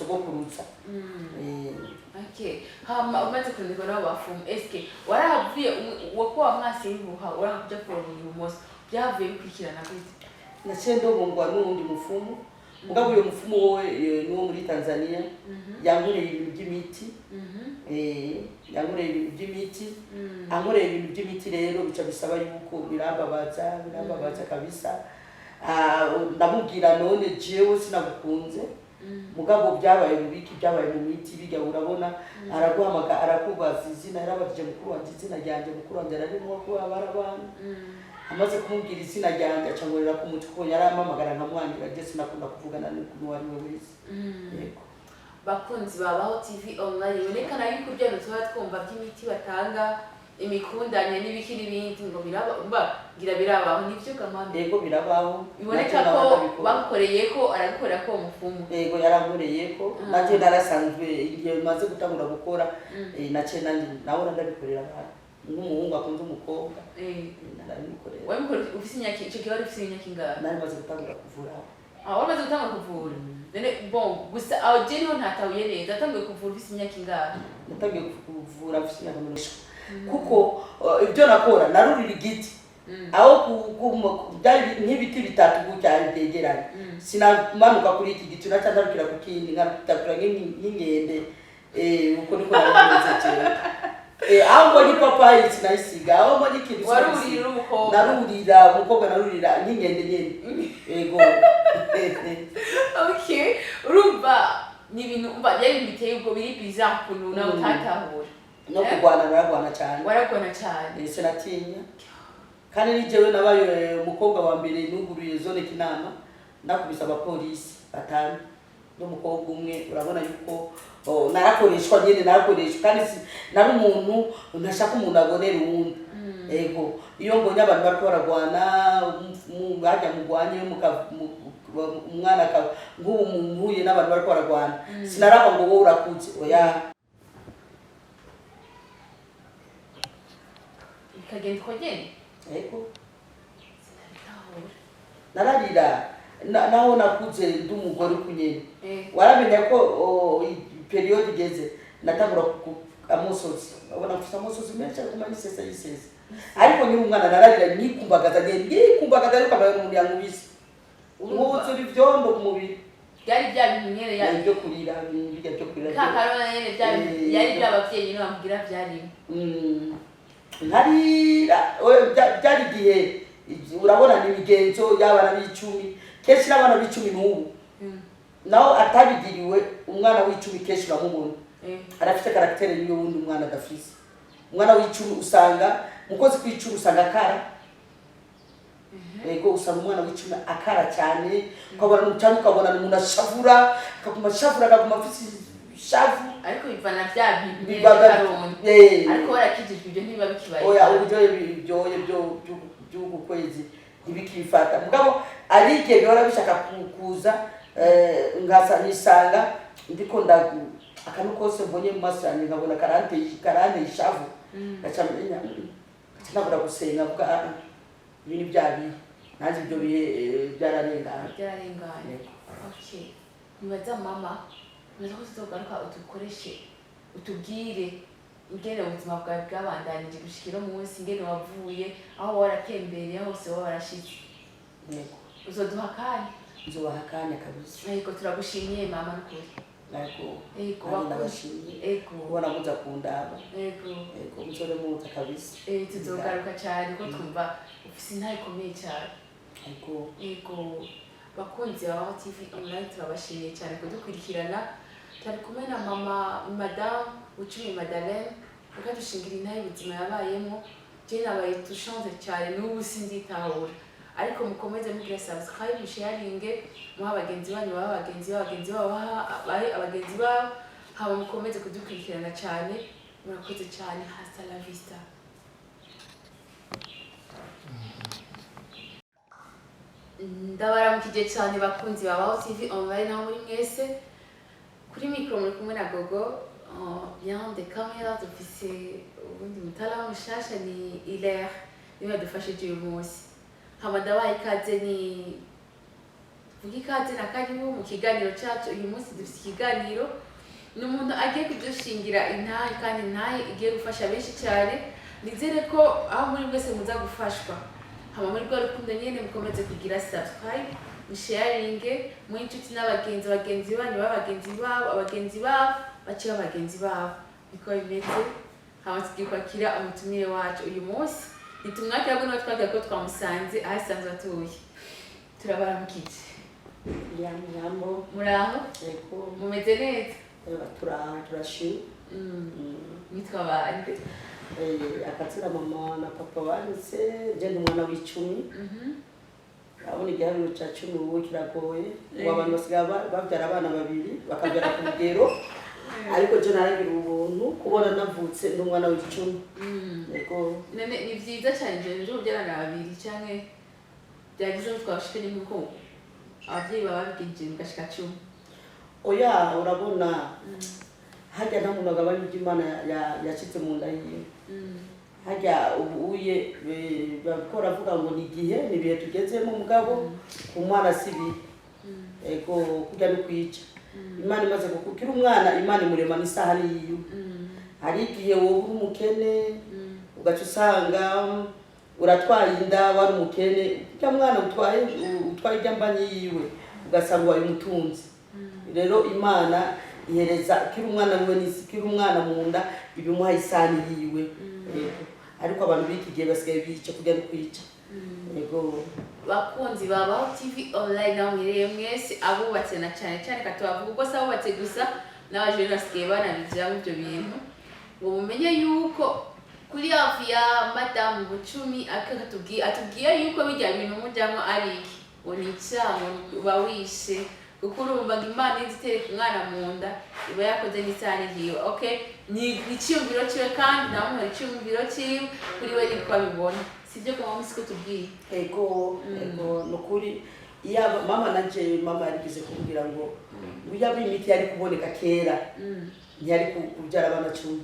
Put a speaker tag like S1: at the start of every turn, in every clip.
S1: Sogokuruza.
S2: Okay, hama umaze kurondekwa n'abo bafumu, eske warahavuye wako wamwase wibuha uranga kuja kurondera ibumoso, byavuye bikurikirana gute?
S1: Naciye ndobongwa n'uwundi mufumu. Mugabo uyo mufumu wowe nuwo muri Tanzania yankoreye ibintu by'imiti. Yankoreye ibintu by'imiti. Ankoreye ibintu by'imiti rero, bica bisaba yuko birambabaza, birambabaza kabisa. Ah, ndamubwira: "None jewe sinagukunze, mugabo byabaye mu biki? Byabaye mu miti." Bijya urabona, araguhamagara, arakubaza izina. Yarabajije mukuru wanje izina ryanjye. Mukuru wanje ararimwo ko abara abana. Amaze kumubwira izina ryanjye, aca nkorera ku mutwe, kuko yarampamagara nkamwangira. Je sinakunda kuvugana n'uwo ari we wese. Yego.
S2: Bakunzi babaho TV Online, bibonekana yuko ibyo bintu tuba twumva by'imiti batanga, imikundanye n'ibiki n'ibindi, ngo biraba, mba ngira birabaho, nivyo gamana?
S1: Yego, birabaho.
S2: Biboneka
S1: Nacyo
S2: ko
S1: ndabikora.
S2: bagukoreye ko, aragukorera ko uwo mufumu?
S1: Yego, yarankoreye ko. Nacyo narasanzwe igihe maze gutangura gukora, naciye nanjye nawe ndabikorera abantu, nk'umuhungu akunze umukobwa. Narabimukorera.
S2: Wabikora ufise imyaka, ico gihe wari ufise imyaka ingahe?
S1: Nari maze gutangura kuvura.
S2: Ah, wamaze gutangura kuvura. None bon, gusa aho je niho ntatahuye neza. Watanguye kuvura ufise imyaka ingahe?
S1: Natangiye kuvura mfise imyaka 50, kuko ibyo nakora, narurira igiti aho byari nk'ibiti bitatu gutya byegeranye. Sinamanuka kuri iki giti, naca ndarukira ku kindi, nkatakura nk'inkende. Uko niko nari meze jewe. Aho mbonye ipapayi sinayisiga, aho mbonye ikintu
S2: Warurira
S1: sinayisiga.
S2: umukobwa?
S1: Narurira umukobwa, narurira nk'inkende nyene, yego.
S2: Okay, urumva ni ibintu, umva byari ibintu biteye ubwo, biri bizarre ukuntu nawe utatahura.
S1: No kurwana nararwana cyane.
S2: Waragwana cyane?
S1: Sinatinya, kandi ni jewe nabaye umukobwa wa mbere nuguruye zone Kinama, nakubise abapolisi batanu n'umukobwa umwe. Urabona yuko, oh, narakoreshwa nyene, narakoreshwa. Kandi nari umuntu ntashaka umuntu abonera uwundi. Ego, iyo mbonye abantu bariko baragwana, hajya mugwanye, umwana nk'ubu mpuye n'abantu bariko baragwana, sinaraba ngo wowe urakuze, oya.
S2: Bikagenda uko nyene?
S1: Ego.
S2: Sinabitahura.
S1: Nararira. Naho nakuze ndi umugore uku nyene, waramenya ko période igeze natangura amosozi. Urabona mfise amosozi menshi, ariko yisesa yisesa. Ariko nkiri umwana nararira, nikumbagaza nyene, nikumbagaza, ariko abaye umuntu yankubise, mwuzura ivyondo ku mubiri.
S2: Byari bya bintu nyene ya
S1: Ibyo kurira, birya byo kurira.
S2: Ka karona nyene, bya bintu yari bya abavyeyi nyene bamubwira byarimo.
S1: Nkarira. Oya, byari igihe urabona ni imigenzo y'abana b'icumi. Kenshi n'abana b'icumi n'ubu naho atabigiriwe, umwana w'icumi kenshi uramubona arafite caractère niyo wundi mwana adafise. Umwana w'icumi usanga mu kwezi kw'icumi usanga akara. Yego, usanga umwana w'icumi akara cyane, ukabona cyangwa ukabona ni umuntu ashavura, akaguma ashavura, akaguma afise ishavu.
S2: Ariko bivana bya bintu nyene
S1: Bibaga
S2: by'akarondo. Ariko warakijijwe, ibyo ntibiba bikibaye.
S1: Oya, uburyohe biryoye byo by'uku kwezi ntibikifata. Mugabo ari igihe bihora bishaka kuza, ngasa nisanga ndiko ndagu akantu kose mbonye mu maso yanjye, nkabona karanteye ishavu, ngaca menya, ngaca ntabura gusenga, mvuga: "Ah, ah, ibi ni bya bihe." Nanjye ibyo bihe byararenganye.
S2: Byararenganye.
S1: Yego.
S2: Okay, nibaza mama, nibaza ko tuzogaruka udukoreshe, utubwire ingene ubuzima bwawe bwabandanije gushika uno munsi, ingene wavuye aho waratembereye hose, wowe warashitse.
S1: Yego.
S2: Uzoduha akanya?
S1: Nzobaha akanya kabisa.
S2: Yego, turagushimiye mama, nukuri.
S1: Yego.
S2: Yego.
S1: Nanjye ndabashimiye kubona muza kundaba. Yego, muzore muza kabisa.
S2: Tuzogaruka cyane ko twumva ufise intare ikomeye cyane.
S1: Yego.
S2: Yego, bakunzi ba Baho TV Online, turabashimiye cyane kudukurikirana. Turi kumwe na mama, Madame Bucumi Madeleine, reka dushingira intare y'ubuzima yabayemo. Je nabaye touchante cyane, n'ubu sinditahura. Ariko mukomeze mugira subscribe, sharinge, muha bagenzi banyu, baba bagenzi babo, bagenzi babo bahe abagenzi babo, haba mukomeze kudukurikirana cyane. Murakoze cyane, hasta la vista. Ndabaramukije cyane bakunzi ba Baho TV Online aho muri mwese. Kuri mikoro muri kumwe na Gogo. Bien de camera dufise ubundi mutaalamu mushasha, ni Hilaire, niwe yadufashije uyu munsi. Hama ndabaha ikaze, ni Vuga ikaze na karibu mu kiganiro cyacu. Uyu munsi dufite ikiganiro, ni umuntu agiye kudushingira intahe, kandi intahe igiye gufasha benshi cyane. Nizere ko aho muri mwese muza gufashwa. Hama muri rwa rukundo nyene, mukomeze kugira subscribe, musharinge muhe inshuti n'abagenzi, bagenzi banyu b'abagenzi babo, abagenzi babo baciye abagenzi babo, niko bimeze. Hama tugiye kwakira umutumire wacu uyu munsi. Nitumwakira ko niwe twakira, ko twamusanze aho asanzwe atuye. Turabaramukije.
S1: Yambo yambo.
S2: Muraho?
S1: Ego.
S2: Mumeze neza?
S1: Turaho, turashima.
S2: Mwitwa bande?
S1: Akazina mama na papa banditse, nje ndi umwana w'icumi. Urabona igiharuro ca 10 ubu kiragoye. Ubu abantu basigaye bavyara abana babiri, bakabyara ku rugero, ariko je naragira ubuntu kubona navutse ndi umwana w'icumi. Yego.
S2: None ni vyiza cyane ivyo bintu vyo kubyarana babiri, canke byagize aho twashikanye nk'uko abavyeyi baba babigenje mugashika 10?
S1: Oya, urabona harya nta muntu agabanya ibyo Imana yashize mu nda yiwe. Harya ubu uye bariko baravuga ngo ni igihe, ni ibihe tugezemo, mugabo ku mwana si bibi. Ego, kurya no kwica. Imana imaze kukira umwana, Imana imurema n'isahani yiwe. Hari igihe wowe uri umukene, ugaca usanga uratwaye inda wari umukene, urya mwana utwaye, utwaye irya mbanyi yiwe, ugasanga ubaye umutunzi. Rero Imana ihereza kiri umwana wiwe n'isi, kiri umwana mu nda, ibimuha isahani yiwe. Yego. Ariko abantu b'iki gihe basigaye bica, kurya no kwica. Yego.
S2: Bakunzi babaho TV Online, aho muherereye mwese, abubatse na cyane cyane katubavuga ubwo si abubatse gusa, n'abajene basigaye banabijyamo ibyo bintu, ngo mumenye yuko kuri hafi ya madamu Bucumi atubwiye yuko bijya bintu mujyamo ari iki, ngo ni icyaha, ngo uba wishe, kuko urumva ngo Imana izi itereka umwana mu nda iba yakoze n'isahani yiwe. Okay, ni icyiyumviro cyiwe, kandi namuha icyiyumviro cyiwe, kuri we niko abibona, sibyo ko mama siko tubwiye?
S1: Ego, ego, ni ukuri. Iyaba mama nanje, mama yarigeze kumbwira ngo yaba imiti yari kuboneka kera, ntiyari kubyara abana 10.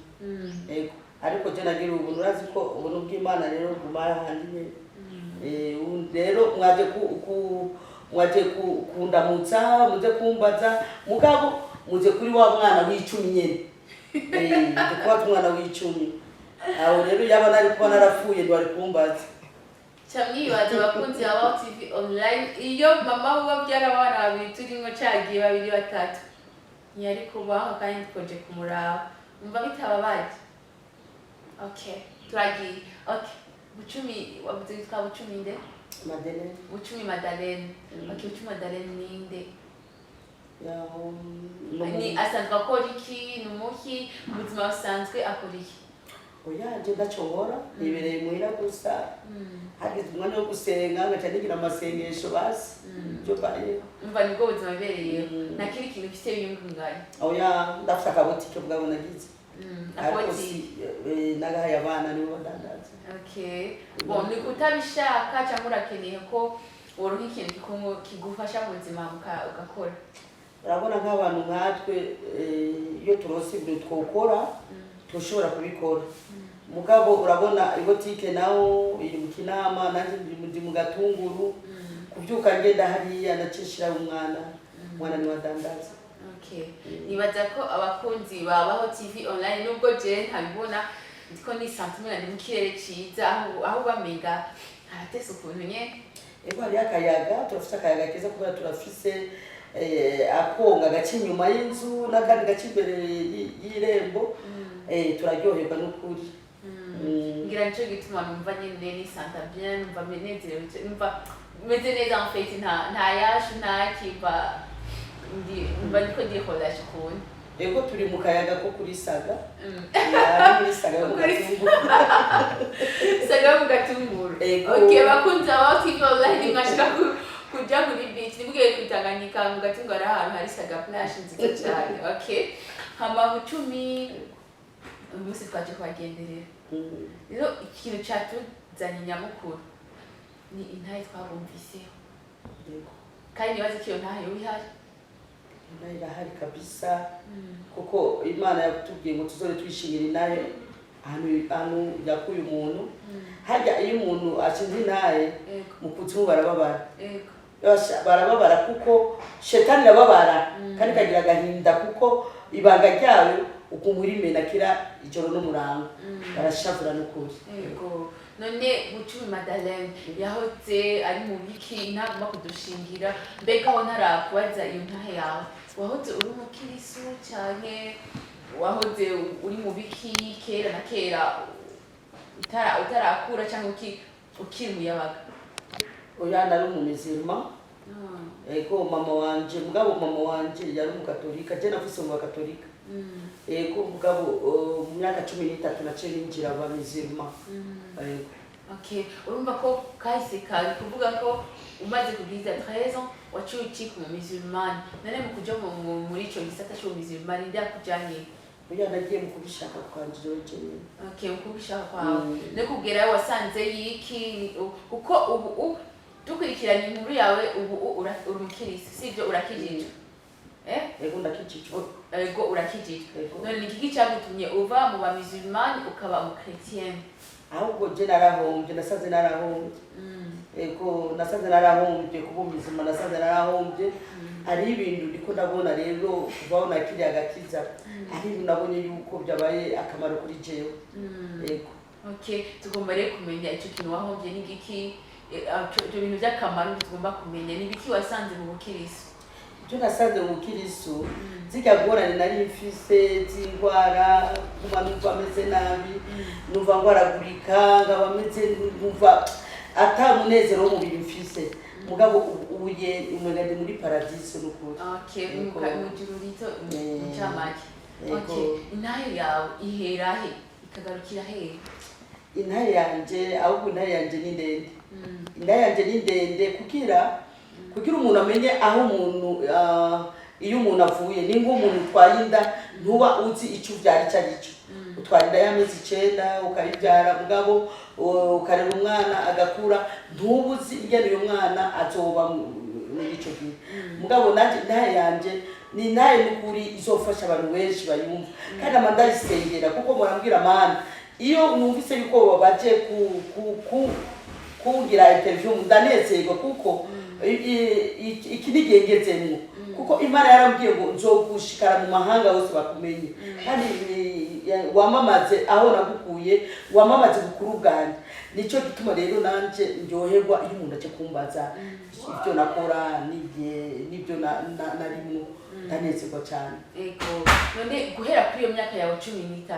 S1: Ego, ariko je nagira ubuntu, urazi ko ubuntu bw'Imana rero buguma hahandi nyene. Ubu rero mwaje mwaje kundamutsa, muze kumbaza, mugabo muze kuri wa mwana w'icumi nyene. Ndi kubaza umwana w'icumi aho. Rero yaba nari kuba narapfuye, ntiwari kumbaza.
S2: Camwibaza, abakunzi ba Baho TV Online, iyo mama we abyara abana babiri turimo cagiye babiri batatu, ntiyari kubaho, kandi twoje kumuraba umva bitababaje. Okay, turagiye. Okay, Bucumi, wavuze witwa Bucumi nde?
S1: Madeleine.
S2: Bucumi Madeleine. Okay, Bucumi Madeleine ninde?
S1: Ya,
S2: Ni asanzwe akora iki? Ni umuki mu buzima busanzwe, akora iki?
S1: Oya, nje ndaco nkora, nibereye muhira gusa. Hageze umwanya wo gusenga ngaca nigira amasengesho, basi ibyo mbayeho.
S2: Umva nibwo buzima bibereyeho. Nta kindi kintu ufite wiyungunganya?
S1: Oya, ndafite akabotike bwabo nagize, ariko
S2: Akabotike.
S1: si nagahaye abana, nibo badandaza.
S2: Okay. Bon, ni kutabishaka cyangwa urakeneye ko woronka ikintu kigufasha mu buzima ugakora?
S1: Urabona nk'abantu nkatwe, iyo turonse ibintu twokora, tushobora kubikora, mugabo urabona ibotike nawo iri mu Kinama, nanjye ndi mu Gatunguru. Kubyuka ngenda hariya, nacishira umwana, umwana niwe adandaza.
S2: Okay. Nibaza ko abakunzi babaho TV Online, nubwo je ntabibona, ndiko ni sentiment ndi mu kirere ciza, aho bamenga haratese ukuntu nye.
S1: Ego, hariyo akayaga, turafise akayaga keza kubera turafise akonga gaca inyuma y'inzu n'akandi gaca imbere y'irembo. Turaryoherwa n'ukuri.
S2: Ngira nico gituma numva nyene ni senta bien, numva nezerewe, numva meze neza. En fait nta yashu, nta kimva, ndi numva ndiko ndiholasha ukuntu.
S1: Ego, turi mu kayaga ko kuri Saga. Ari muri Saga yo mu Gatunguru.
S2: Saga mu Gatunguru.
S1: Ego.
S2: Okay, bakunzi ba TV Online, mwashaka kuja kuri beach, nimugeye ku Tanganyika, mu Gatunguru ari ahantu hari Saga Plage nziza cyane. Okay, hama Bucumi, uyu munsi twaje kubagenderera. Rero ikintu catuzanye nyamukuru ni intahe twabumviseho.
S1: Yego.
S2: Kandi nibaze ko iyo ntahe yoba ihari.
S1: Intahe irahari kabisa, kuko Imana yatubwiye ngo tuzore twishimira intahe ahantu yakuye umuntu. Harya iyo umuntu ashinze intahe, mu kuzimu barababara. Basha, barababara kuko shetani irababara kandi ikagira agahinda, kuko ibanga ryayo ukumva urimena kira ijoro n'umurango, barashavura n'ukuri.
S2: Yego. None Bucumi Madeleine yahoze ari mu biki? Ntagomba kudushingira. Mbega aho ntarakubaza iyo ntahe yawe, wahoze uri umukirisu canke wahoze uri mu biki kera na kera, utarakura canke ukiri umuyabaga?
S1: Oya, nari umumizirima. Ego, mama wanje, mugabo mama wanje yari umukatolika, je navutse mu bakatolika. Ego, mugabo mu myaka 13 naciye ninjira aba mizirima. Ego.
S2: Okay, urumva ko kahise kawe kuvuga ko umaze kugwiza 13 ans waciye ucika umumusulmani. None mu kuja muri ico gisata c'umusulmani, nde yakujanye?
S1: Oya, nagiye mu kubishaka kwanje jewe jenyene.
S2: Okay, mu kubishaka kwawe. No kugerayo wasanze yiki? Kuko ubu dukurikiranye inkuru yawe, ubu uri umukirisi, sivyo? Urakijijwe, eh?
S1: Ego, ndakijijwe.
S2: Ego, urakijijwe.
S1: Ego.
S2: None ni iki cagutumye uva mu bamusulmani ukaba umuchrétien?
S1: Ahubwo je narahombye, nasanze narahombye. Ego, nasanze narahombye kuba umuzima, nasanze narahombye. Hari ibintu ndiko ndabona rero kuva aho nakiriye agakiza, hari ibintu nabonye yuko byabaye akamaro kuri jewe. Ego.
S2: Okay, tugomba rero kumenya ico kintu wahombye ni giki. Ivyo bintu vy'akamaro tugomba kumenya ni biki wasanze mu bukirisu?
S1: Ibyo nasanze mu bukirisu, zirya ngorane nari mfise z'indwara, kuma numva ameze nabi, numva ngwaragurika, nkaba meze, numva ata munezero w'umubiri mfise, mugabo ubuye umenga ndi muri paradiso n'ukuri.
S2: Okay.
S1: Yego.
S2: Mw'ijuru rito. Mucamake.
S1: Yego.
S2: Okay, intahe yawe ihera he ikagarukira hehe?
S1: Intare yanje, ahubwo intare yanje ni ndende. Intare yanje ni ndende kugira umuntu amenye aho umuntu, iyo umuntu avuye, ni nk'umuntu utwaye inda, ntuba uzi icyo ubyara icyo ari cyo. Utwara inda y'amezi 9 ukayibyara, mugabo ukarera umwana agakura, ntuba uzi ingene uyu mwana azoba muri icyo gihe. Mugabo nanjye intare yanje ni intare n'ukuri izofasha abantu benshi bayumva, kandi ama ndayisengera kuko murambwira Mana iyo numvise yuko baje ku kungira interview, ndanezerwa kuko iki ni igihe ngezemwo, kuko Imana yarambwiye ngo nzogushikara mu mahanga yose bakumenye, kandi wamamaze aho nagukuye, wamamaze bukuru bwanjye. Nicyo gituma rero nanje ndyoherwa iyo umuntu aje kumbaza ibyo nakora n'igihe n'ibyo narimwo, ndanezerwa cyane.
S2: Ego. None guhera kuri iyo myaka yawe 13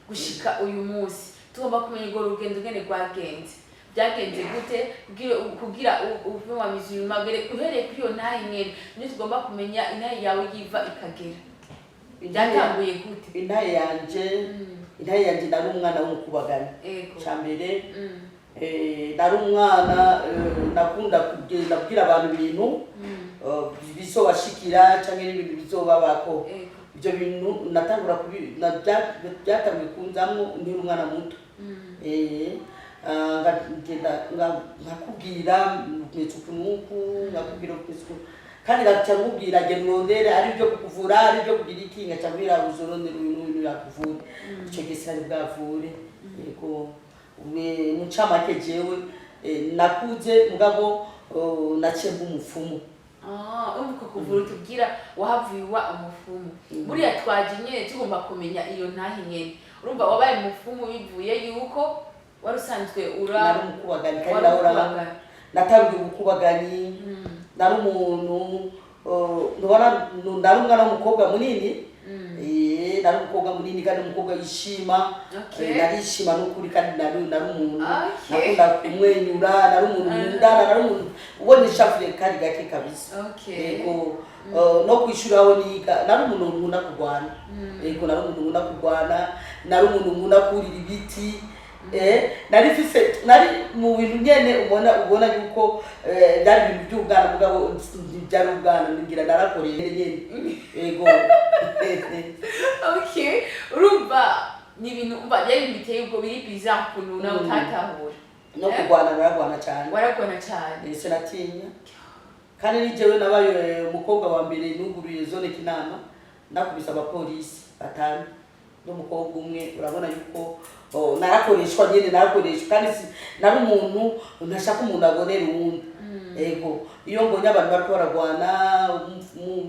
S2: gushika uyu munsi, tugomba kumenya urwo rugendo ngene rwagenze. Byagenze gute kugira uve wa musulman uhereye kuri iyo ntahe nyene? Niyo tugomba kumenya intahe yawe yiva ikagera, byatanguye gute?
S1: Intahe yanje, intahe yanje, nari umwana w'umukubagani. Cya mbere, nari umwana nakunda kugenda kubwira abantu ibintu bizobashikira cyangwa n'ibintu bizobabako. Ibyo bintu natangura byatanguye kunzamwo nkiri umwana muto. Ngagenda nkakubwira meze uku n'uku, nkakubwira meze uku, kandi ngaca nkubwira genda urondere, ari ibyo kukuvura, ari ibyo kugira iki, ngaca mbwira uzorondere uyu n'uyu yakuvura. Ico gihe sinari bwavure. Yego, mu ncamake jewe nakuze, mugabo naciye mba umupfumu.
S2: Ah, urumva kuvura utubwira wahavuye uba umufumu. Buriya twaje nyene tugomba kumenya iyo ntahe nyene. Urumva wabaye umufumu bivuye yuko wari usanzwe ura
S1: Nari umukubaganyi kandi
S2: wari
S1: nahora
S2: umukubaganyi.
S1: Natangiye ubukubaganyi. Nari umuntu ntubona, nari umwana w'umukobwa munini. Nari umukobwa munini kandi umukobwa yishima. Narishima n'ukuri, kandi nari umuntu nakunda kumwenyura, nari umuntu nkundana, nari umuntu ubona ishavuye kandi gake kabisa. Yego, no kwishuri aho niga nari umuntu nkunda kurwana. Yego, nari umuntu nkunda kurwana, nari umuntu nkunda kurira ibiti. Nari mfise, nari mu bintu nyene ubona yuko byari ibintu by'ubwana, mugabo byari ubwana ngira narakoreye nyene. Yego.
S2: Okay, urumva ni ibintu, umva byari ibintu biteye ubwo biri bizarre ukuntu nawe utatahura.
S1: No kurwana nararwana cyane.
S2: Waragwana cyane.
S1: Sinatinya, kandi ni jewe nabaye umukobwa wa mbere nuguruye zone Kinama, nakubise abapolisi batanu n'umukobwa umwe. Urabona yuko narakoreshwa nyene, narakoreshwa kandi nari umuntu ntashaka umuntu abonera uwundi. Ego, iyo mbonye abantu bariko baragwana,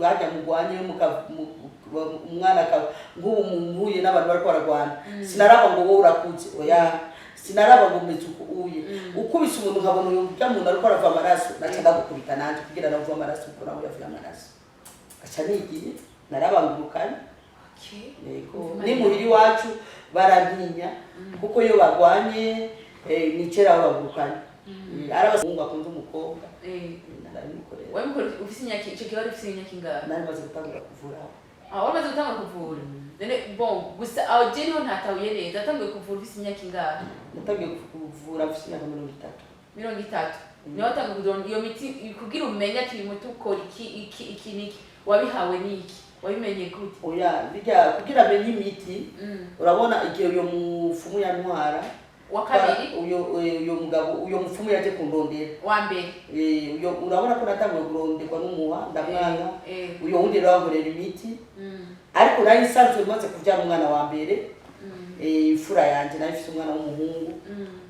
S1: bajya mugwanye, umwana nk'ubu mpuye n'abantu bariko baragwana, sinaraba ngo wowe urakuze, oya, sinaraba ngo umeze uku uye. Ukubise umuntu nkabona uyu urya muntu ariko arava amaraso, naca ndagukubita nanje kugira nawe uve amaraso, kuko nawe yavuye amaraso, aca nigiye narabangurukanye. Yego, nimuhira iwacu barantinya, kuko iyo bagwanye nicera babangurukanye. Ari abahungu akunda umukobwa, narabimukorera.
S2: Wabikora ufise imyaka, ico gihe wari ufise imyaka ingahe?
S1: Nari maze gutangura kuvura.
S2: Ah, wari umaze gutangura kuvura. None bon, gusa aho je niho ntatahuye neza. Watanguye kuvura ufise imyaka ingahe?
S1: Natangiye kuvura mfise imyaka 30.
S2: 30 niho watanguye kuvura iyo miti? Kugira umenye ati uyu muti ukora iki, iki, iki n'iki, wabihawe n'iki? Wabimenye gute?
S1: Oya, bijya kugira amenye imiti, urabona igihe uyo mupfumu yantwara
S2: Wa kabiri?
S1: Uyo mugabo, uyo mupfumu yaje kundondera.
S2: Wa mbere?
S1: Uyo, urabona ko natanguye kuronderwa n'umuha, ndamwanga. Uyo wundi rero ankorera imiti, ariko nari nsanzwe maze kubyara umwana wa mbere, imfura yanje. Nari mfise umwana w'umuhungu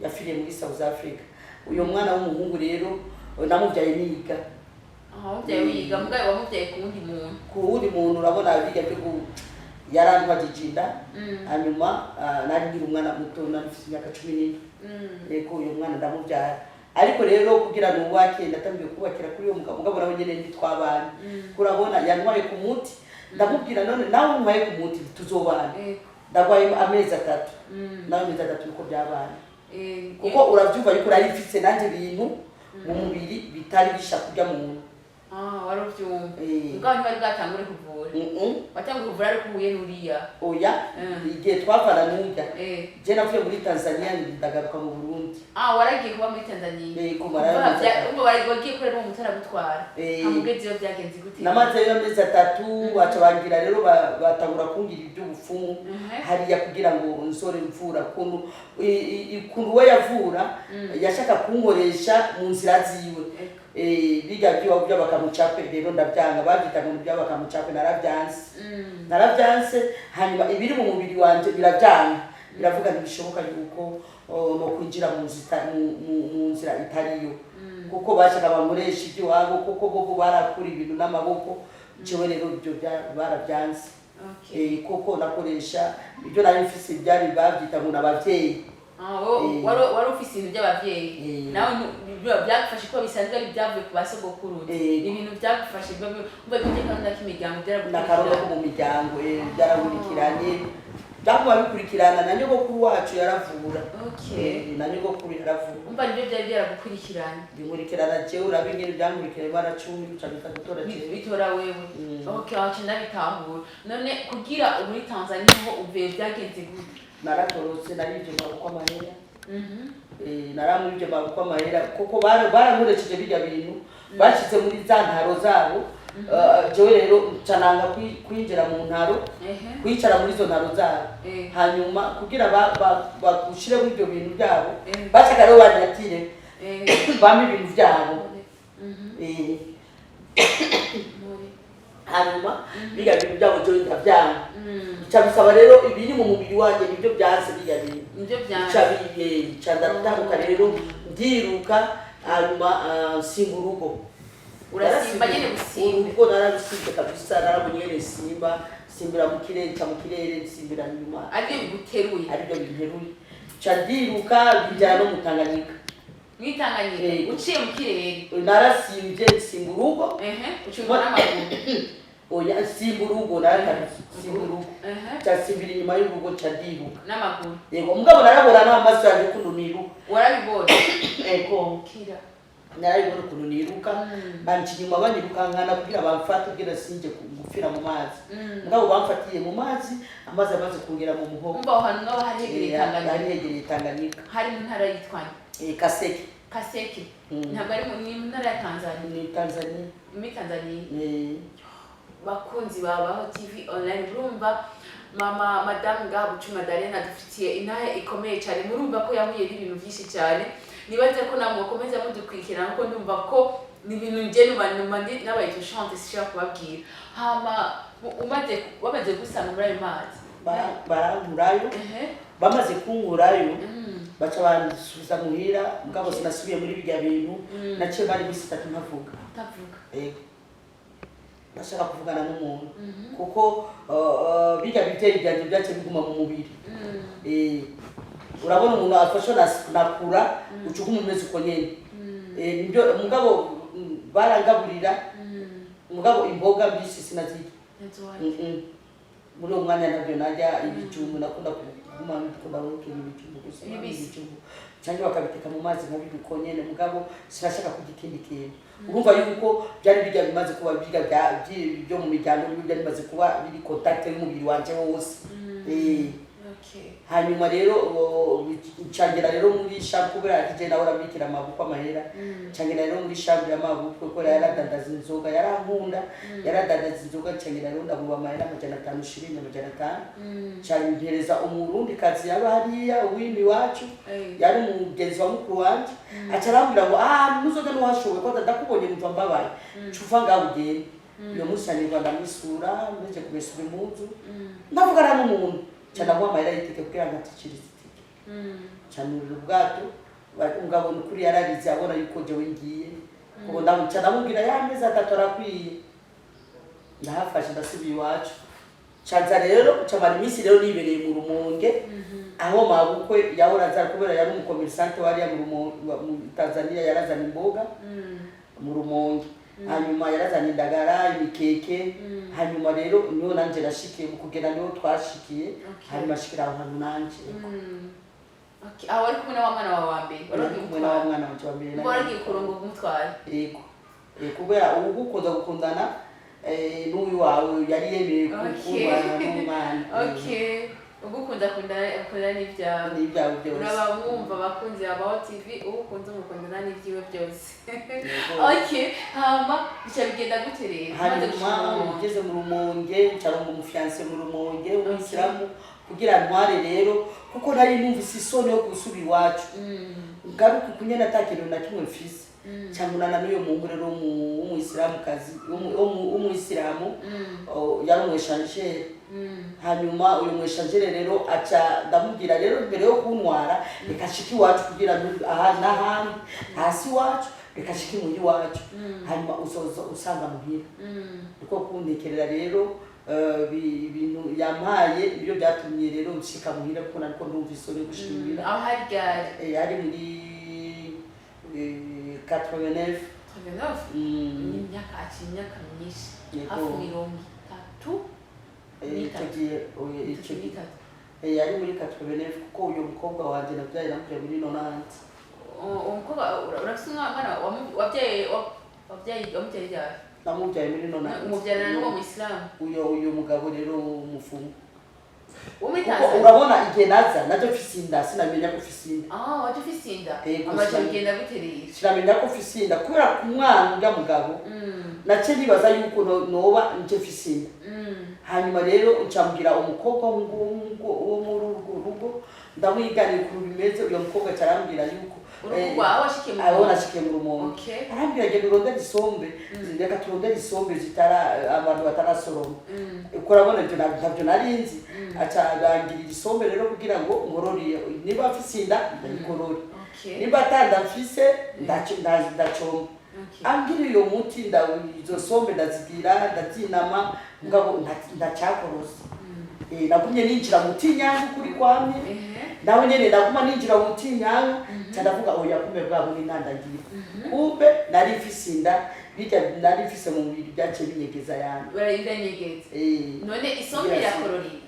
S1: yapfiriye muri South Africa. Uyo mwana w'umuhungu rero, namubyaye niga.
S2: Aha, wamubyaye wiga, mugabo wamubyaye ku wundi muntu?
S1: Ku wundi muntu. Urabona bijya byo yarantwagije inda, hanyuma nari ngira umwana muto, nari mfise imyaka 14. Yego, uyu mwana ndamubyara, ariko rero kugira nubake ndatangiye kubakira kuri uwo mugabo. Mugabo nawe nyene ntitwabana. Kurabona yantwaye ku muti, ndamubwira: "None nawe untwaye ku muti, tuzobana?" Ndagwaye amezi 3. Nawe amezi 3 niko byabaye. Kuko urabyumva yuko nari mfise nanjye ibintu mu mubiri bitari bisha kurya muntu.
S2: Ah, wari uvyumva.
S1: Eh.
S2: Mugabo ntiwari bwatangure kuvura?
S1: Mm-mm.
S2: Watanguye kuvura ariko uhuye n'uriya?
S1: Oya, igihe twavana n'urya, je navuye muri Tanzania, ndagaruka mu Burundi.
S2: Ah, waragiye kuba muri Tanzania?
S1: Eh, kumara
S2: Kuva
S1: amezi 3.
S2: Umva, wagiye kurera uwo muti aragutwara.
S1: Eh.
S2: Hama ugezeyo byagenze gute?
S1: Namazeyo amezi 3, baca bangira rero batangura kungira iby'ubupfumu hariya kugira ngo nsore mvura. Ukuntu ukuntu we yavura, yashaka kunkoresha mu nzira ziwe. Biga by'abakamucape, rero ndabyanga. Babyita ngo by'abakamucape, narabyanse. Narabyanse, hanyuma ibiri mu mubiri wanje birabyanga, biravuga ntibishoboka yuko, oh, no kwinjira mu nzira itariyo, kuko bashaka bankoresha iby'iwabo, kuko bo barakura ibintu n'amaboko. Jewe rero ibyo barabyanse. Kuko nakoresha ibyo nari mfise, byari babyita ngo n'abavyeyi.
S2: Ah, wowe wari ufise ibintu by'abavyeyi?
S1: Eh.
S2: Nawe byagufashe ko bisanzwe ari ibyavuye ku basogokuru? Ibintu byagufashe umva bijye k'imiryango?
S1: N'akarondo ko mu miryango, byarankurikiranye, byaguma bikurikirana. Na nyogokuru wacu yaravura. Na nyogokuru yaravura.
S2: Umva, nibyo byari byaragukurikiranye.
S1: Binkurikirana jewe. Urabe ingene byankurikiranye, baracumi bica biza gutora jewe.
S2: Bitora wewe. Okay, wacu ndabitahura. None kugira muri Tanzania ho uvuye byagenze gute?
S1: Naratorotse, narivye maboko amahera. Naramwivye maboko amahera, kuko barankoresheje birya bintu bashize muri za ntaro zabo. Jewe rero ncananga kwinjira mu ntaro, kwicara muri izo ntaro zabo. Hanyuma kugira bagushire muri ibyo bintu byabo, bashaka rero banyatire, bampe ibintu byabo. Hanyuma birya bintu byabo jewe ndabyanga, bica bisaba rero ibiri mu mubiri wanjye nibyo byanse birya bintu.
S2: Nibyo
S1: Bica
S2: byanze.
S1: Bica ndatambuka rero, ndiruka, hanyuma nsimba urugo.
S2: Urasimba nyene gusimba?
S1: Urugo nararusimbye kabisa, narabonye nyene simba, simbira mu kirere, nca mu kirere, nsimbira inyuma.
S2: Aribyo biguteruye?
S1: Aribyo binteruye, nca ndiruka, binjyana no mu Tanganyika.
S2: Mwitanganyika? Uciye mu kirere?
S1: Narasimbye, nsimba urugo.
S2: Uciye n'amaguru?
S1: Oya, nsimba urugo, naratarutse, nsimba urugo. Nca nsimbira inyuma y'urugo, nca ndiruka.
S2: N'amaguru?
S1: Yego, mugabo narabona n'amaso yanjye ukuntu niruka.
S2: Warabibonye?
S1: Ego.
S2: Kira.
S1: Narabibona ukuntu niruka. Banca inyuma, banyirukankana kugira bamfate, kugira sinje gupfira mu mazi. Mugabo bamfatiye mu mazi, amazi amaze kungera mu muhogo.
S2: Umva, aho hantu ngaho hari hegereye
S1: Hari
S2: Tanganyika?
S1: hegereye Tanganyika.
S2: Hari mu ntara yitwa nde?
S1: Kaseke.
S2: Kaseke. Ntabwo ari ni mu ntara ya Tanzania?
S1: Ni Tanzania.
S2: Muri Tanzania. Bakunzi ba Baho TV Online, murumva mama madamu ngaha Bucu Madalena adufitiye intahe ikomeye cyane. Murumva ko yahuye n'ibintu byinshi cyane. Nibaze ko namwe mukomeza mudukurikirana, kuko ndumva ko ni ibintu njye numva ndi nabaye touchante, sinshobora kubabwira. Hama umaze wamaze gusanga muri ayo mazi?
S1: Barankurayo. Bamaze kunkurayo, baca bansubiza muhira, mugabo sinasubiye muri birya bintu. Naciye mara iminsi 3 ntavuga.
S2: Utavuga?
S1: Yego, ndashaka kuvugana n'umuntu, kuko birya bivyeyi byanje byaciye biguma mu mubiri. Urabona umuntu afashwe nakura, uca uguma umeze uko nyene. Nibyo, mugabo barangaburira, mugabo imboga mbisi sinazirya.
S2: Ntizoharya.
S1: Muri uwo mwanya ntabyo narya. Ibijumbu nakunda kuguma ndikunda gukina ibijumbu gusa.
S2: Bibisi.
S1: Ibijumbu cyangwa bakabiteka mu mazi nkabirya uko nyene, mugabo sinashaka kurya ikindi kintu. Urumva yuko byari birya bimaze kuba birya byo mu miryango, nibyo byari bimaze kuba biri contact y'umubiri wanje wose. Hanyuma rero ncangera rero muri chambre, kubera ati je nawe urabikira amabukwe amahera. Ncangera rero muri chambre y'amabukwe, kubera yaradandaza inzoga, yarankunda, yaradandaza inzoga. Ncangera rero ndamuba amahera 500, shiringi 500. Ncampereza umurundi kazi yaba hariya wini iwacu, yari umugenzi wa mukuru wanje. Aca arambwira ngo: "Ah, nuzoga ntiwashoboye ko ndakubonye numva mbabaye, cuva ngaho ugende." Iyo munsi anirwa ndamwisura, mpeje kumesura impuzu, ndavugana n'umuntu, nca ndamuha amahera y'itike kugira ngo aticirize itike. Ncanurira ubwato. Umugabo ni ukuri yararize abona yuko jewe ngiye, kuko ndamuca ndamubwira ya mezi 3 arakwiye. Ndahafashe, ndasubiye iwacu. Ncanza rero ncamara iminsi rero nibereye mu Rumonge, aho mabukwe yahora aza, kubera yari umu commerçante wariya mu Rumonge, mu Tanzania. Yarazana imboga mu Rumonge, hanyuma yarazana indagara, imikeke. Hanyuma rero niho nanje nashikiye mu kugenda, niho twashikiye. Hanyuma ashikira aho hantu nanje.
S2: Okay. Aho wari kumwe na wa mwana wawe wa mbere wari
S1: Nari
S2: ugiye
S1: kumwe na wa
S2: kumutwara?
S1: mwana wanje wa mbere.
S2: Ubwo wari ugiye kurongora kumutwara?
S1: Yego. Kubera ubu gukunda gukundana n'uyu wawe yari yemeye gukundana n'umwana.
S2: Okay, ugukunda kundana, ukundana n'ibyawe.
S1: N'ibyawe byose.
S2: Uraba mwumva, abakunzi ba Baho TV, uwo ukunze umukundana n'ibyiwe byose.
S1: Yego.
S2: Okay, hama bica bigenda gute rero umaze
S1: Hanyuma
S2: gushika mu Rumonge?
S1: ugeze mu Rumonge, ncaronga umu fiancé mu Rumonge w'umuyisilamu kugira ntware rero, kuko nari numvise isoni yo gusubira iwacu, ngaruka kunyene ata kintu na kimwe mfise. Cambonana n'uyo muhungu rero w'umuyisilamukazi, w'umuyisilamu, yari umu échangeur. Hanyuma uyu mu échangeur rero aca ndamubwira rero: "Mbere yo kuntwara, reka nshike iwacu kugira ngo aha n'ahandi hasi iwacu, reka nshike imuhira iwacu, hanyuma uzoza usanga muhira." Niko kuntekerera rero ibintu yampaye, ibyo byatumye rero nshika muhira, kuko nariko ndumva isoni yo gushika imuhira.
S2: Aho hari ryari?
S1: Yari muri 89.
S2: 39? Ni imyaka, aciye imyaka myinshi.
S1: Yego.
S2: Hafi 33.
S1: Ico gihe, oya, ico
S2: itatu
S1: gihe
S2: n'itatu.
S1: Yari muri 89, kuko uyo mukobwa wanje navyaye namuvyaye muri 90.
S2: Uwo mukobwa urafise umwana wabyaye wamubyaye ryari?
S1: Namuvyaye muri 90.
S2: Umubyarana n'uwo muyisilamu?
S1: Uyo mugabo rero w'umufumu.
S2: Wo muri
S1: Kuko
S2: Tanzania?
S1: urabona igihe naza naje mfise inda, sinamenya ko mfise inda.
S2: Ah, waje ufise inda?
S1: Yego,
S2: amaja
S1: sinamenya.
S2: bigenda gute rero?
S1: Sinamenya ko mfise inda kubera ku mwana urya mugabo nace nibaza yuko noba nje mfise inda. Hanyuma rero ncambwira umukobwa wo muri urwo rugo, ndamwiganira ukuntu bimeze. Uyo mukobwa aca arambwira yuko
S2: Urugo rwawe washikiye mu
S1: aho
S2: Rumonge?
S1: nashikiye mu Rumonge. Arambwira: "Genda urondere isombe, reka turondere isombe zitara abantu batarasoroma." Uko urabona ibyo ntabyo nari nzi. Aca arangirira isombe rero kugira ngo nkorore, niba mfise inda ndayikorore, niba atanda mfise ndacomba. Ambwira uyo muti, izo sombe ndazigira, ndazinama, mugabo ndacyakorose. Nagumye ninjira mu tinyanga ukuri kwamye. Nawe nyene ndaguma ninjira mu tinyanga, nca ndavuga: "Oya, kumbe bwa bundi ntandagira, kumbe nari mfise inda, bijya nari mfise mu mubiri byaciye binyegeza yanjye."
S2: Biranyegeza. None isombe irakororera?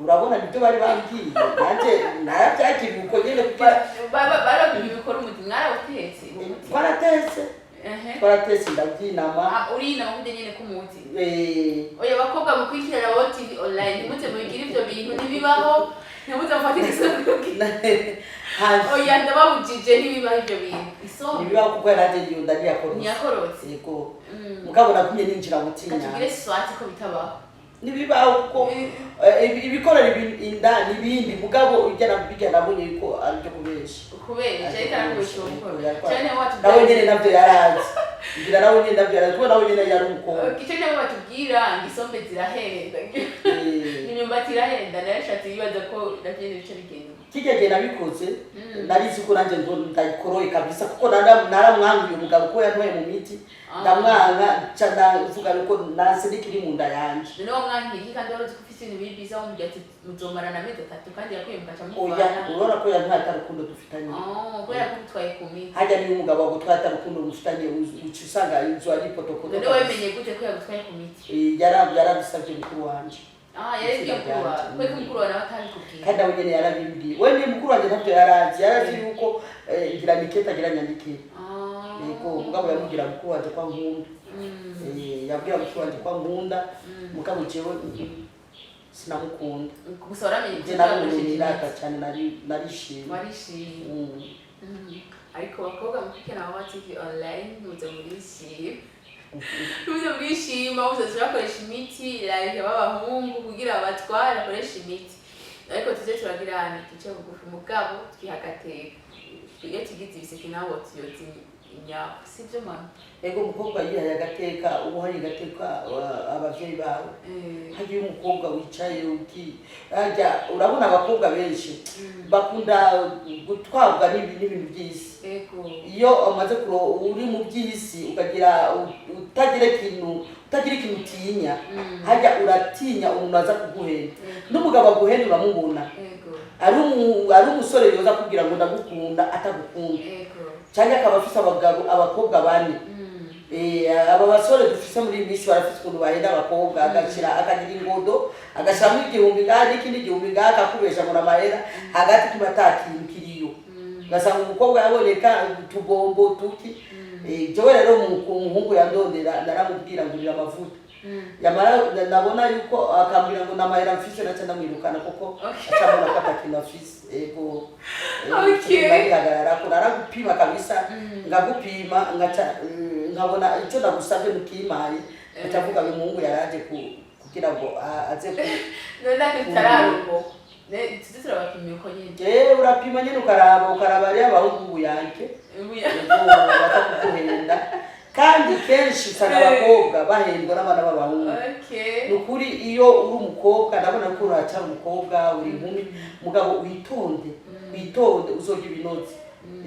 S1: Urabona nibyo bari bambwiye, nanjye narabyakiriye uko nyene kugira
S2: Barabwiye bikora umuti, mwarawutetse uwo muti?
S1: Twaratetse. Twaratetse, ndabyinama.
S2: Ah, urinama kurya nyene k'umuti? Oya, bakobwa mukurikirana Baho TV online, ntimuze mubigire ivyo bintu, ntibibaho, ntimuze mufate isombe. Oya, ndababujije, ntibibaho ivyo bintu, isombe.
S1: Ntibibaho kuko yaraje iyo nda ntiyakorotse.
S2: Ntiyakorotse.
S1: Yego, mugabo nagumye ninjira mu
S2: Reka tugire
S1: tinyanga.
S2: swati ko bitabaho.
S1: Ntibibaho kuko ibikorera inda n'ibindi, mugabo bijya nabonye yuko ari byo kubesha.
S2: Kubera ariko arakubesha uwo mukobwa cyane watubwira.
S1: Nawe nyene navyo yarazi, ngira nawe nyene navyo yarazi, kuko nawe nyene yari umukobwa.
S2: Icyo nabo batubwira ngo isombe zirahenda. Ni Imyumbati irahenda, nayo ashatse yibaza ko navyo nyene bica bigenda.
S1: Kirya gihe nabikoze, narizi ko nanjye ngo ndayikoroye kabisa, kuko naramwanguye umugabo ko yantwaye mu miti. Ndamwanga, nca ndavuga yuko nanse n'ikiri mu nda yanje.
S2: None wamwankiye iki kandi wari uzi ko ufise ibintu biri biza? Wamubwira ati muzomarana amezi 3, kandi yakwiye mukaca
S1: Oya.
S2: muvana.
S1: Urabona ko yantwaye atarukundo dufitanye.
S2: Oh, kubera ko utwaye ku miti.
S1: Hajya niyo umugabo agutwaye atarukundo mufitanye, uca usanga inzu ari potopoto.
S2: None wemenye gute ko yagutwaye ku miti?
S1: Yarabisabye mukuru wanje.
S2: Ah, yaribwiye mukuru wawe? Kubera ko mukuru wawe nawe atabikubwiye?
S1: Kandi nawe nyene yarabimbwiye. We ni mukuru wanje, ntabyo yarazi. Yarazi yuko ngira nikete agira nyandikire. Yego, mugabo yamubwira mukuru wanje ko ankunda. Yabwira mukuru wanje ko ankunda, mugabo jewe sinamukunda.
S2: Gusa waramenye
S1: Je naramunirata cyane, narishimye.
S2: Warishimye. Ariko bakobwa mukurikirana Wawa TV Online, muze murishima, muze murishima, muze turakoresha imiti like b'abahungu kugira babatware, bakoresha imiti, ariko tuze turagira ahantu duce bugufi, mugabo twiha agateka. Iyo tugize ibiseke nabo tuyoza inyafu, sibyo mama?
S1: Ego, umukobwa yihaye agateka, uba uhaye agateka abavyeyi bawe. Hagiye umukobwa wicaye uki harya, urabona abakobwa benshi bakunda gutwarwa n'ibintu by'isi. Iyo umaze uri mu by'isi, ukagira utagira ikintu utinya, harya uratinya umuntu aza kuguhenda, n'umugabo aguhenda uramubona. Ari umusore yoza kubwira ngo ndagukunda, atagukunda, cyangwa akaba afise abagabo, abakobwa bane. Aba basore dufise muri iyi minsi barafise ukuntu bahenda abakobwa, agashira akagira ingodo, agashiramo 1000 ngaha n'ikindi 1000 ngaha, akakubesha ngo namahera hagati, kuma ata kintu kiriyo. Ugasanga umukobwa yaboneka utubombo tuki. Jewe rero umuhungu yandondera, naramubwira ngurira amavuta, yamara nabona yuko akambwira ngo namahera mfise, naca ndamwirukana, kuko acabona ko atakintu afise. Ego. Ndagihagararako, naragupima kabisa, ngagupima, ngaca nkabona icyo ndagusabye mukimpaye, ngaca mvuga uyu muhungu yaraje kugira ngo aze ku
S2: None ati tutararugo tuze turabapimira uko nyene.
S1: Urapima nyene, ukaraba ariyo abahungu buyanke. Ego, baza kuguhenda, kandi kenshi usanga abakobwa bahendwa n'abana b'abahungu. Ni ukuri, iyo uri umukobwa, ndabona ko uracyari umukobwa, uri inkumi, mugabo witonde, witonde, uzorya ibinoze.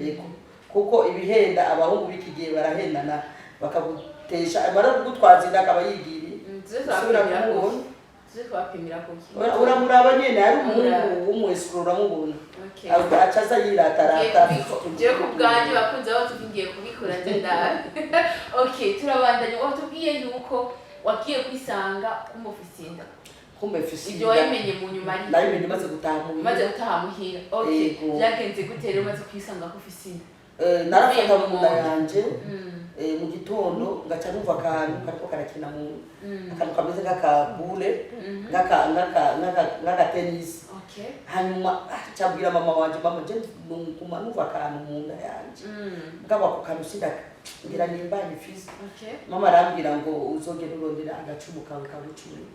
S1: Yego, kuko ibihenda abahungu b'iki gihe barahendana, bakagutesha, amara kugutwaza inda akaba yigiriye.
S2: Tuze
S1: usubira
S2: turabapimira
S1: kumubona.
S2: kuki? Tuze twapimira kuki?
S1: Uramuraba nyene, ari umuhungu w'umwesikuro, uramubona. Aca aza yiratarata.
S2: Jewe ku bwanjye, bakunze aho tuvi, ngiye kubikora nze ndabe. Okay, turabandanya. Watubwiye yuko wagiye kwisanga kumufise inda.
S1: Kumbe mfise
S2: Ibyo
S1: inda.
S2: wabimenye mu nyuma, ariko?
S1: Nabimenye maze gutaha mu
S2: Umaze gutaha muhira, okay.
S1: Yego.
S2: Byagenze gute rero umaze kwisanga ko ufise inda?
S1: Narafata mu nda yanje mu gitondo, ngaca numva akantu kariko karakina mu akantu kameze nk'akabule, nk'akatenisi. Hanyuma cabwira mama wanje: "Mama, je nguma numva akantu mu nda yanje, mugabo ako kantu sindaka, ngira nimbanye mfise." Mama arambwira ngo uzogenda urondera agacumu kawe kabucumi,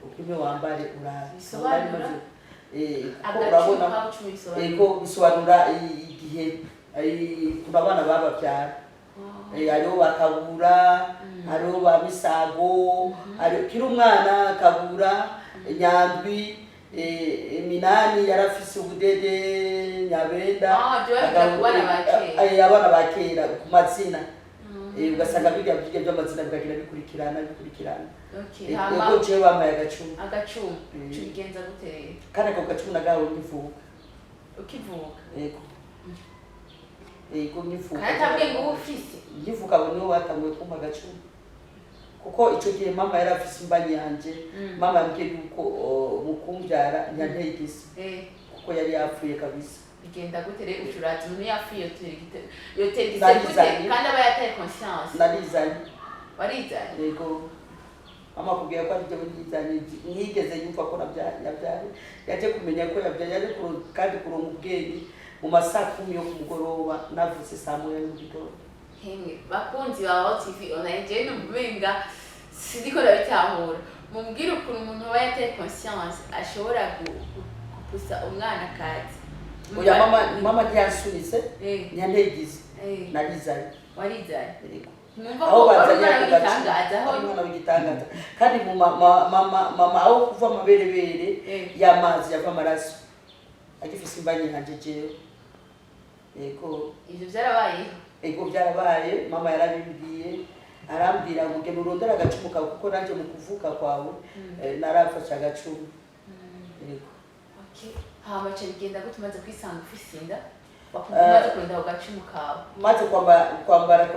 S1: upime, wambare, urabe.
S2: Bisobanura?
S1: Kuko
S2: Agacumu
S1: urabona
S2: kabucumi bisobanura?
S1: Ego, bisobanura igihe ukuntu abana bababyara. Hariho bakabura, hariho ba Misago, hariho kiri umwana Kabura, Nyandwi, Minani yarafise ubudede, Nyabenda.
S2: Ah, byo babigira ku bana ba kera.
S1: Abana ba kera ku mazina. Ugasanga birya by'amazina bikagira bikurikirana bikurikirana.
S2: Hama
S1: Ego, jewe bampaye agacumu.
S2: Agacumu tubigenza gute rero?
S1: Kandi ako gacumu nagahawe nkivuka.
S2: Ukivuka?
S1: Yego, yego, nkivuka.
S2: Kandi atabwiye ngo uba ufise?
S1: Nkivuka, abo nibo batanguye kumpa agacumu, kuko icyo gihe mama yari afise imbanyi yanje. Mama yambwiye yuko mu kumbyara ntiyanteye igisi, kuko yari yapfuye kabisa.
S2: Bigenda gute rero? Ucuraza umuntu yapfuye yotera igise gute?
S1: Narizanye.
S2: Kandi aba yataye conscience.
S1: Narizanye.
S2: Warizanye?
S1: Yego, mama akubwira ko ari jyewe nizanye. Ntiyigeze yumva ko yabyaye. Yaje kumenya ko yabyaye, yaje kandi kuronka ubwenge mu masaa 10 yo ku mugoroba. Navutse saa 1 mu gitondo.
S2: Hemwe bakunzi ba Wawa TV Online, jewe numva umenga sindiko ndabitahura. Mumbwire ukuntu umuntu aba yataye conscience ashobora gupusa umwana akazi.
S1: Oya, mama, mama ntiyansunitse, ntiyanteye igise. Narizanye.
S2: Warizanye?
S1: Yego.
S2: Ntimwumva
S1: Aho
S2: ko wari
S1: bazanye
S2: umwana
S1: ako gacumu,
S2: w'igitangaza aho
S1: ari umwana w'igitangaza. Kandi mu mama aho kuva amaberebere y'amazi yava amaraso, agifise imbanyi yanje jewe, yego.
S2: Ivyo vyarabayeho?
S1: Ego, byarabaye. Mama yarabimbwiye, arambwira ngo genda urondere agacumu kawe, kuko nanjye mu kuvuka kwawe narafashe agacumu, yego.
S2: Okay. Hama ca bigenda gute umaze kwisanga ufise inda, wakumva umaze kurinda ako gacumu kawe?
S1: Maze kwambara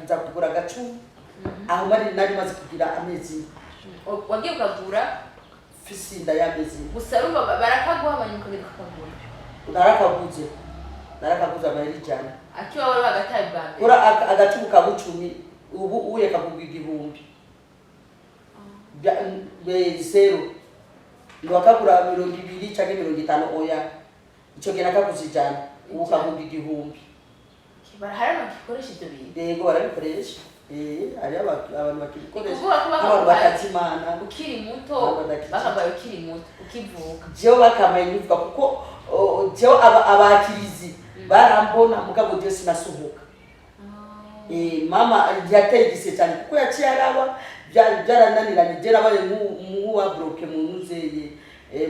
S1: nza kugura agacumu aho nari maze kugira amezi.
S2: Wagiye ukagura?
S1: Mfise inda y'amezi.
S2: Gusa urumva barakaguha, hanyuma ukagenda ukakagura?
S1: Narakaguze amahera 100.
S2: Akiwa wari wagataye bwa mbere?
S1: Kora agacumu ka bucumi ubu uye kagurwa 1000. Zero ntiwakagura 20 canke 50, oya. Ico gihe nakaguze 100, ubu kagurwa 1000.
S2: Barahari bagikoresha ivyo bintu?
S1: Yego, barabikoresha. Hariho abantu bakibikoresha,
S2: Ni ukuvuga ko
S1: abantu
S2: bakaguhaye
S1: batazi Imana.
S2: ukiri muto?
S1: Abantu badakijije.
S2: Bakaguhaye ukiri muto, ukivuka?
S1: Jewe bakamaye nkivuga, kuko jewe abakirizi barambona, mugabo jewe sinasohoka. Mama yateye igise cyane kuko yaciye araba byarananiranye. Je nabaye nk'uwa bloqué mu nuzeye,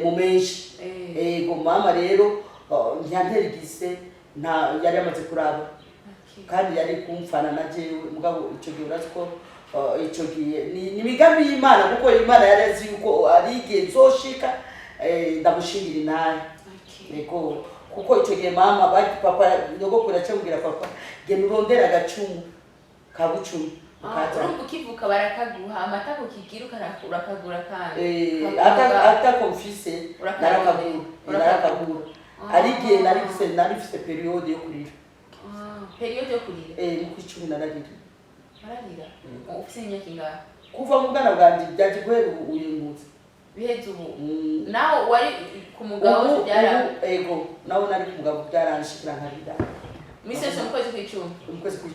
S1: mu menshi. Ego, mama rero ntiyantera igise, nta yari yamaze kuraba. Kandi yari kumfana na jewe, mugabo ico gihe urazi ko ico gihe ni imigambi y'Imana, kuko Imana yari azi yuko ari igihe nzoshika, ndamushingira intahe. Ego, kuko ico gihe mama bati papa, nyogokuru yacambwira papa: "Genda urondere agacumu ka bucumi ukazana."
S2: Urumva ukivuka barakaguha amata, kukigira urakagura kandi.
S1: Atako mfise.
S2: Urakagura.
S1: Narakagura.
S2: Urakagura.
S1: Narakagura. Ari igihe nari mfise période yo kurira.
S2: Ah, période yo kurira?
S1: Mu kw'icumi nararira.
S2: Wararira ufise imyaka ingahe?
S1: Kuva mu bwana bwanje, byaje guhera ubu uyengutse.
S2: Biheze ubu?
S1: Mm.
S2: Nawe wari ku mugabo
S1: Ubu
S2: byara
S1: ego, nawe nari ku mugabo, byaranshikira nkarira.
S2: Misi yose mu kwezi kw'icumi?
S1: Mu kwezi kw'icumi.